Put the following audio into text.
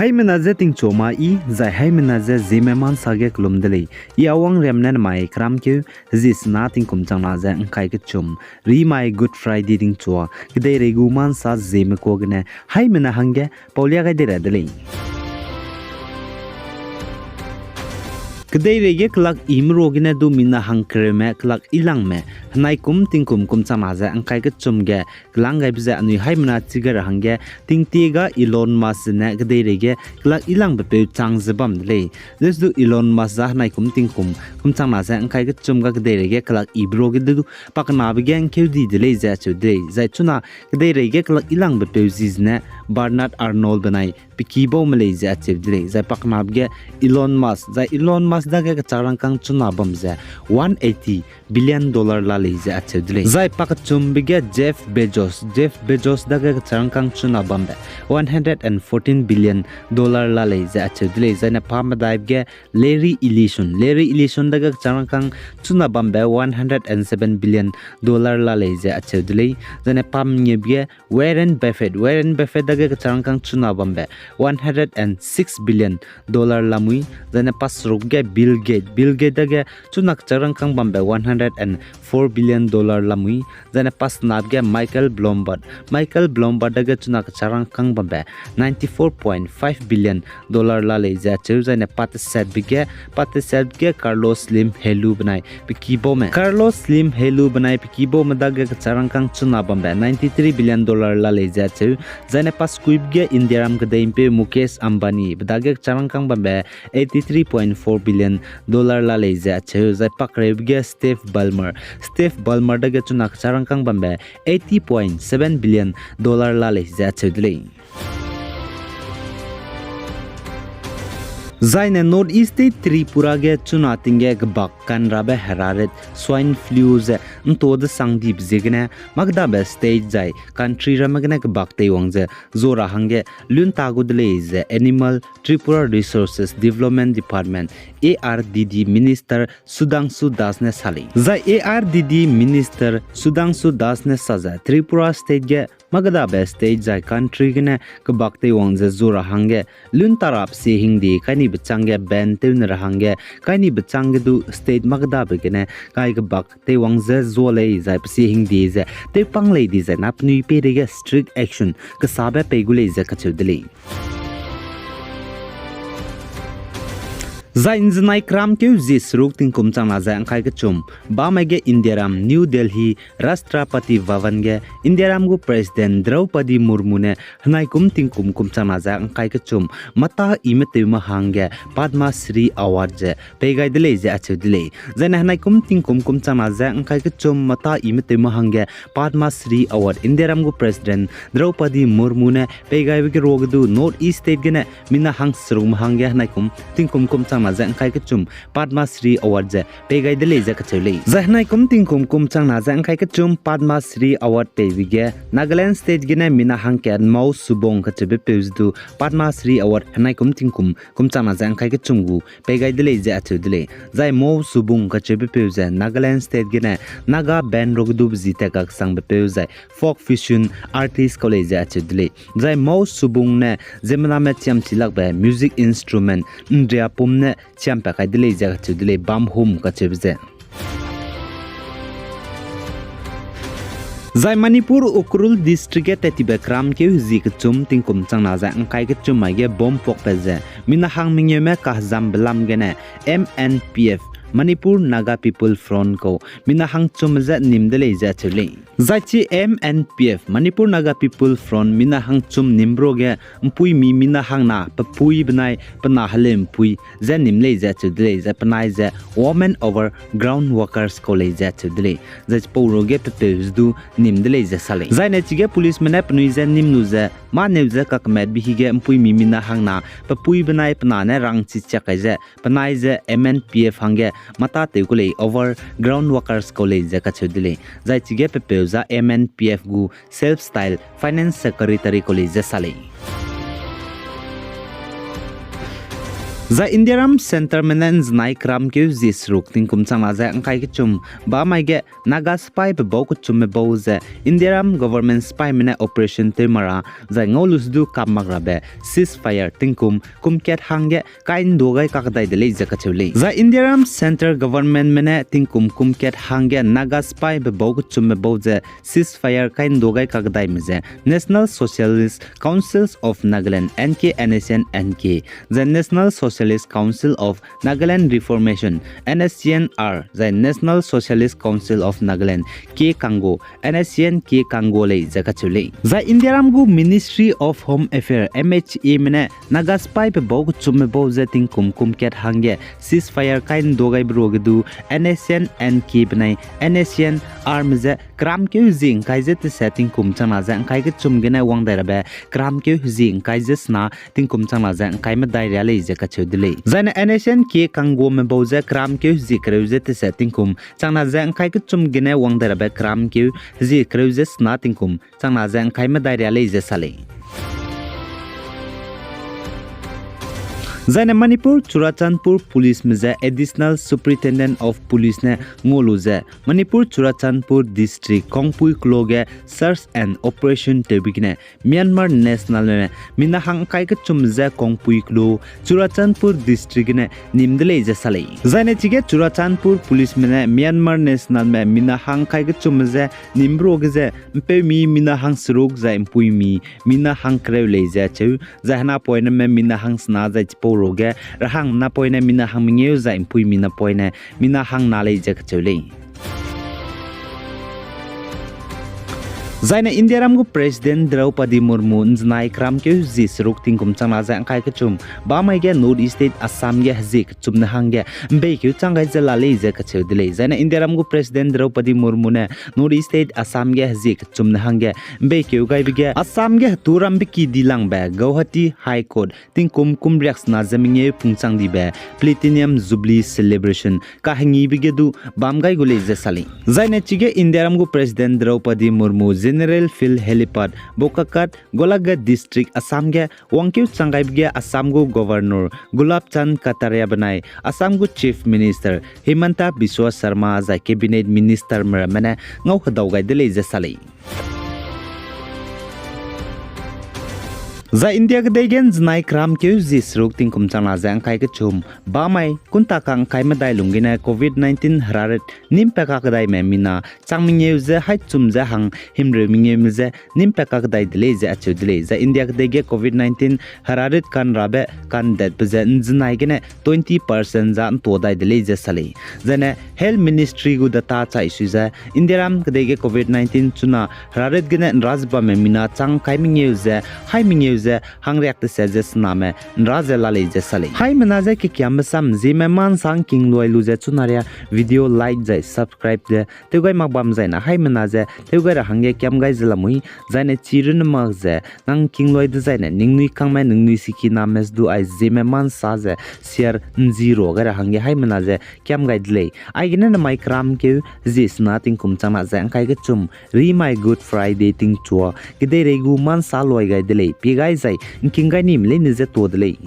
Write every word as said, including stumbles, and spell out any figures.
Haimena je tingchuame i, zai haimena je Zeme ma nsa ge kelum de lei. I Awang Riam ne nemai keramkeu, zi sena tingkum changna ze ngkai kechum, rimai Good Friday tingchua, kedeirei gu ma nsa Zeme kua gene, haimena hangge, paulia gai de ra de lei. Kedeirei ge kelak i merua gene du mina hangkereume, kelak ilangme, henai kum tingkum kum changna ze ngkai kechum ge, kelang gaibe ze anui haimena chige ra hangge, tingtie ga Elon Musk ne kedeirei ge kelak ilangbe peu chang ze bam de lei. Lesu du Elon Musk za henai kum tingkum kum changna ze ngkai kechum ga kedeirei ge kelak i merua ge du pakenabe ge ngkeu di de lei ze acheu de lei. Zai chuna kedeirei ge kelak ilangbe peu zi zene Bernard Arnault benai peki baume lei ze acheu de lei. Zai pakenabe ge Elon Musk, zai Elon Musk dage kechak rangkâng chuna bam ze one eighty billion dollar la lei ze acheu de lei. Zai pakechumbe ge Jeff Bezos, Jeff Bezos dage kechak rangkâng chuna bambe one hundred and fourteen billion dollar la lei ze acheu de lei. Zai ne pamedaibe ge Larry Ellison, Larry Ellison dage kechak rangkâng chuna bambe one hundred and seven billion dollar la lei ze acheu de lei. Zai ne pamengeu ge Warren Buffett, Warren Buffett dage kechak rangkâng chuna bambe one hundred and six billion dollar lamui. Zai ne paseruk ge Bill Gates, Bill Gates dage chuna kechak rangkâng bambe one hundred and four billion dollar lamui. Zai ne pasenap ge Michael Bloomberg, Michael Bloomberg dage chuna kechak rangkâng bambe ninety-four point five billion dollar la lei ze acheu. Zai ne patesetbe ge, patesetbe ge Carlos Slim Helú benai peki baume, Carlos Slim Helú benai peki baume dage kechak rangkâng chuna bambe ninety-three billion dollar la lei ze acheu. Zai ne paskuibe ge Indiaram kedeimpeu Mukesh Ambani be dage kechak rangkâng bambe eighty-three point four billion dollar la lei ze acheu. Zai pakreube ge Steve Ballmer, Steve Ballmer dage chuna kechak rangkâng bambe eighty point seven billion dollar la lei ze acheu de lei. Zai ne North East State Tripura ge chuna ting ge kebak kanrabe heraret swine flu ze nto desang dibe ziegene, makdabe state zai country ramme gene kebak teiwang ze zua ra hangge lunta gu de lei ze Animal Tripura Resources Development Department, A R D D Minister Sudhanshu Das ne sa lei. Zai A R D D Minister Sudhanshu Das ne sa ze Tripura state ge makdabe state zai country gene kebak teiwang ze zua ra hangge lunta ra pesie hingdi kaini bechâng ge ban tew ne ra hangge kaini bechâng ge du state makdabe gene kai kebak teiwang ze zua lei zai pesie hingdi ze tewpang lei dizai na penui peireige strict action kesabe pei gu lei ze kacheu de lei. Zai nzenai kramkeu zi seruk tingkum changna ze ngkai kechum, bamai ge Indiaram New Delhi Rashtrapati Bhavan ge Indiaram gu President Draupadi Murmu ne henai kum tingkum kum changna ze ngkai kechum mata i metewme hangge Padma Shri Award ze pei gai de lei ze acheu de lei. Zai ne henai kum tingkum kum changna ze ngkai kechum mata i metewme hangge Padma Shri Award Indiaram gu President Draupadi Murmu ne pei gaibe ge ruage du North East state gene mina hang serukme hangge henai kum tingkum kum changna ze ngkai kechum Padma Shri Award ze pei gai de lei ze kacheu lei. Zai henai kum tingkum kum changna ze ngkai kechum Padma Shri Award peibe ge Nagaland state gene mina hangkat Mao Subong kacheube peu ze du Padma Shri Award henai kum tingkum kum changna ze ngkai kechum gu pei gai de lei ze acheu de lei. Zai Mao Subong kacheube peu ze Nagaland state gene Naga band ruage dube zi tat kaksangbe peu zai folk fusion artist kau lei ze acheu de lei. Zai Mao Subong ne ziemmename chiam chilakbe music instrument nriapum ne chiam pa kai de lei ze acheu de lei, bamhum kacheube ze. Zai Manipur Ukhrul District ge tat tibe kramkeu zi kechum tingkum changna ze ngkai kechum mai ge bomb pakpat ze mina hang mengeume kahezambe lam gene M N P F, Manipur Naga People Front kau mina hangchum ze nim de lei ze acheu lei. Zai chi M N P F, Manipur Naga People Front mina hangchum nim ruage mpuimi mina hangna pepui benai pena heleumpui ze nim lei ze acheu de lei, zai penai ze Women Over Ground Workers kau lei ze acheu de lei. Zai chipau ruage pepeu ze du nim de lei ze sa lei. Zai ne chige policeme ne penui ze nim lu ze mâneu ze kakemetbe hige mpuimi mina hangna pepui benai pena ne rangchi chiak kai ze penai ze M N P F hangge mata tew ku lei, over ground workers kau lei ze kacheu de lei. Zai chige pepeu za M N P F gu self style finance secretary kau lei ze sa lei. Zai Indiaram centreme ne ’nzenai keramkeu hezie seruk tingkum changna ze ’ngkai kechum bamai ge Naga sipai pe bau kechumme bau ze Indiaram government sipaime ne operation tew mak ra zai ngau lu se du kam mak rabe ceasefire tingkum kum kat hangge kai ’ndu gai kakdai de lei ze kacheu lei. Zai Indiaram centre governmentme ne tingkum kum kat hangge Naga sipai pe bau kechumme bau ze ceasefire kai ’ndu gai kakdaime ze National Socialist Council of Nagaland, N K, N S C N, N K, zai National Socialist Council of Nagaland Reformation, N S C N R, zai National Socialist Council of Nagaland, K Kango, N S C N K Kango lei ze kacheu lei. Zai Indiaram gu Ministry of Home Affairs, M H Ame ne Naga sipai pe bau kechumme bau ze tingkum kum kat hangge ceasefire kai ’ndu gaibe ruage du N S C N N K benai N S C N Rme ze keramkeu hezie ’ngkai ze tese tingkum changna ze ’ngkai kechum gene wang dai rabe keramkeu hezie ’ngkai ze sena tingkum changna ze ’ngkai medai ria lei ze kacheu de lei. Zaine N S C N K Kangome bau ze keramkeu hezie kereu ze tese tingkum changna ze ’ngkai kechum gene wang dai rabe keramkeu hezie kereu ze sena tingkum changna ze ’ngkai medai ria lei ze sa lei. Zaine Manipur Churachandpur Policeme ze Additional Superintendent of Police ne ngau lu ze Manipur Churachandpur District Kongpui kelo ge search and operation tewbe gene Myanmar nationalme mina hang ’ngkai kechum ze Kongpui kelo Churachandpur District gene nim de lei ze sa lei. Zaine chige Churachandpur Policeme ne Myanmar nationalme mina hang ’ngkai kechum ze nimbe ruage ze ’mpeumi mina hang seruk zai ’mpuimi mina hang kereu lei ze cheu, zai henapoineme mina hang sena zai chipau ruage rahang napoine mina hang mengeu zai ’mpuimi napoine mina hang na lei ze kacheu lei. Zaine Indiaram gu President Draupadi Murmu ’nzenai keramkeu hezie seruk tingkum changna ze ’ngkai kechum bamai ge North East State Assam ge hezie kechumne hangge ’mbeikeu chang gai ze la lei ze kacheu de lei. Zaine Indiaram gu President Draupadi Murmu ne North East State Assam ge hezie kechumne hangge ’mbeikeu gaibe ge Assam ge hetu rambe ki dilangbe Guwahati High Court tingkum kum riaksena ze mengeu pungchang dibe Platinum Jubilee Celebration kahengibe ge du bam gai gu lei ze sa lei. Zaine chige Indiaram gu President Draupadi Murmu General Field Helipad, Bokakhat, Golaghat District, Assam ge wangkeu chang gaibe ge Assam gu Governor Gulab Chand Kataria benai Assam gu Chief Minister Himanta Biswa Sarma zai Cabinet Ministerme ramme ne ngau hedau gai de lei ze sa lei. Zai India kedei ge ’nzenai keramkeu hezie seruk tingkum changna ze ’ngkai kechum bamai kunta kang ’ngkai medai lung gene Covid nineteen herarit nimpat kakdaime mina chang mengeu ze haî chum ze hang himreu mengeume ze nimpat kakdai de lei ze acheu de lei. Zai India kedei ge Covid nineteen herarit kanrabe kandetbe ze ’nzenai gene twenty percent za ’ntua dai de lei ze sa lei. Zaine Health Ministry gu data chai sui ze Indiaram kedei ge Covid nineteen chuna herarit gene ’nra ze bamme mina chang ’ngkai mengeu ze haî mengeu ze hangriak tese ze sename ’nra ze la lei ze sa lei. Haimena ze kekiambe sam Zeme Ma ’Nsa ’ngking luai lu ze chuna ria video like zai subscribe ze tew gai mak bam zaine haimena ze tew gai ra hangge kiam gai ze lamui, zaine chi runne mak ze nang ’ngking luai dezaine ningnui kangme ningnui sikiname ze du ai Zeme Ma ’Nsa ze share ’nzi ra gai ra hangge haimena ze kiam gai de lei. Aigene namai keramkeu hezie sena tingkum changna ze ’ngkai kechum rimai Good Friday tingchua kedeirei gu Ma ’Nsa luai gai de lei, pie gai zai ’ngking gai nime leine ze tuâ de lei.